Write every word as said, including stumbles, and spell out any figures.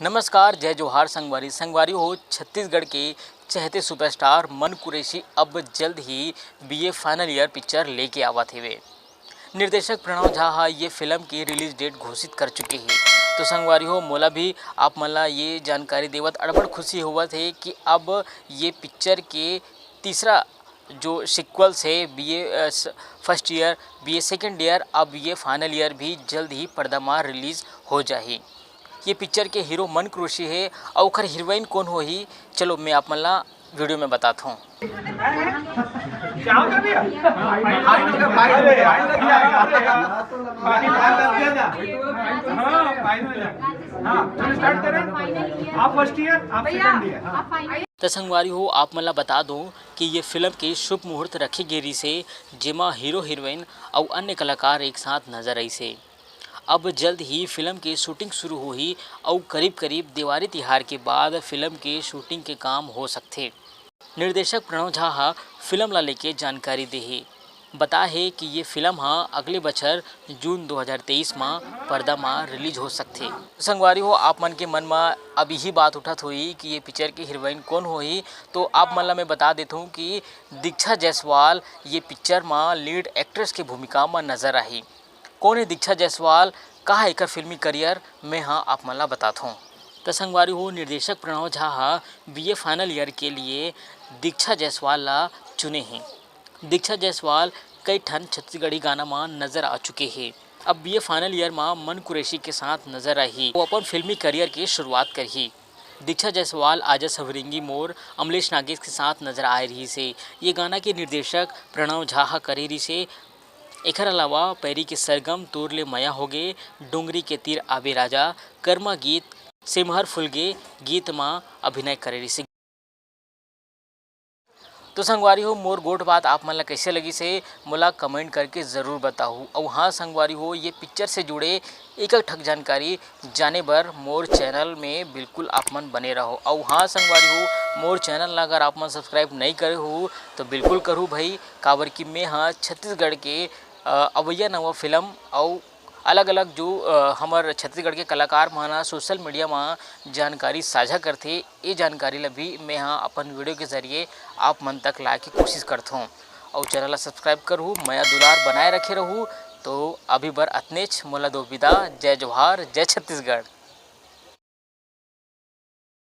नमस्कार, जय जोहार संगवारी। संगवारी हो, छत्तीसगढ़ के चहेते सुपरस्टार मन कुरैशी अब जल्द ही बीए फाइनल ईयर पिक्चर लेके आवत हेवे। निर्देशक प्रणव झा हा ये फिल्म के रिलीज डेट घोषित कर चुके हे। तो संगवारी हो, मोला भी आप मन ला ये जानकारी देवत अड़बड़ खुशी होवत हे कि अब ये पिक्चर के तीसरा जो सीक्वल्स हे, BA first year, BA second year, अब ये फाइनल ईयर भी जल्द ही पर्दा मा रिलीज हो जाही। ये पिक्चर के हीरो मन कुरैशी हे अउ ओखर हीरोइन कोन होही, चलो मैं आप मन ला वीडियो में बताता हूँ। आप फर्स्ट ईयर, आप सेकंड ईयर। त संगवारी हो, आप मन ला बता दो कि ये फिल्म के शुभ मुहूर्त रखे गे रिसे, जेमा हीरो हीरोइन अउ अन्य कलाकार एक साथ नजर आइसे। अब जल्द ही फिल्म के शूटिंग शुरू होही अउ करीब करीब देवारी तिहार के बाद फिल्म के शूटिंग के काम हो सकथे। निर्देशक प्रणव झा हा फिल्म ला लेके जानकारी देहे, बता हे कि ये फिल्म हा अगले बछर जून दो हज़ार तेईस मा पर्दा मा रिलीज हो सकथे। संगवारी हो, आप मन के मन मा अब यही बात उठत होही कि ये पिक्चर के हीरोइन कोन होही, तो आप मन ला मैं बता देथूँ कि दीक्षा जायसवाल ये पिक्चर मा लीड एक्ट्रेस के भूमिका मा नजर आही। कोन हे दीक्षा जायसवाल, का हे एकर फिल्मी करियर, मैं हा आप मन ला बताथों। त संगवारी हो, निर्देशक प्रणव झा हा बीए फाइनल ईयर के लिए दीक्षा जायसवाल ला चुने हे। दीक्षा जायसवाल कई ठन छत्तीसगढ़ी गाना मा नजर आ चुके हे। अब बीए फाइनल ईयर मा मन कुरैशी के साथ नजर आही। वो अपन फिल्मी करियर के शुरुआत करही। दीक्षा जायसवाल आजा सवरेंगी मोर अमलेश नागेश के साथ नजर आए रहिसे। ये गाना के निर्देशक प्रणव झा हा करे रहिसे। एखर अलावा पैरी के सरगम, तोर ले मया होगे, डोंगरी के तीर आबे राजा, कर्मा गीत, सेमहर फुलगे गीत मा अभिनय करे रहिसे। तो संगवारी हो, मोर गोठ बात आप मन ला कइसे लगिस हे, मोला कमेंट करके जरूर बताहू। अउ हाँ संगवारी हो, ये पिक्चर से जुड़े एक एक ठक जानकारी जाने बर मोर चैनल में बिल्कुल आप मन बने रहो। अउ हाँ संगवारी हो, मोर चैनल ला अगर आप मन सब्सक्राइब नहीं करे हो तो बिल्कुल करू भाई, काबर कि मैं हा छत्तीसगढ़ के अ, अवइया नवा फिल्म अउ अलग-अलग जो अ, हमर छत्तीसगढ़ के कलाकार मन ह सोशल मीडिया म जानकारी साझा करथे, ए जानकारी ल भी मैं ह अपन वीडियो के जरिए आप मन तक लाए के कोशिश करथों। अउ चैनल ल सब्सक्राइब करहू, मया दुलार बनाए रखे रहू। तो अभी बर अतनेच, मोला दो विदा, जय जोहार, जय छत्तीसगढ़।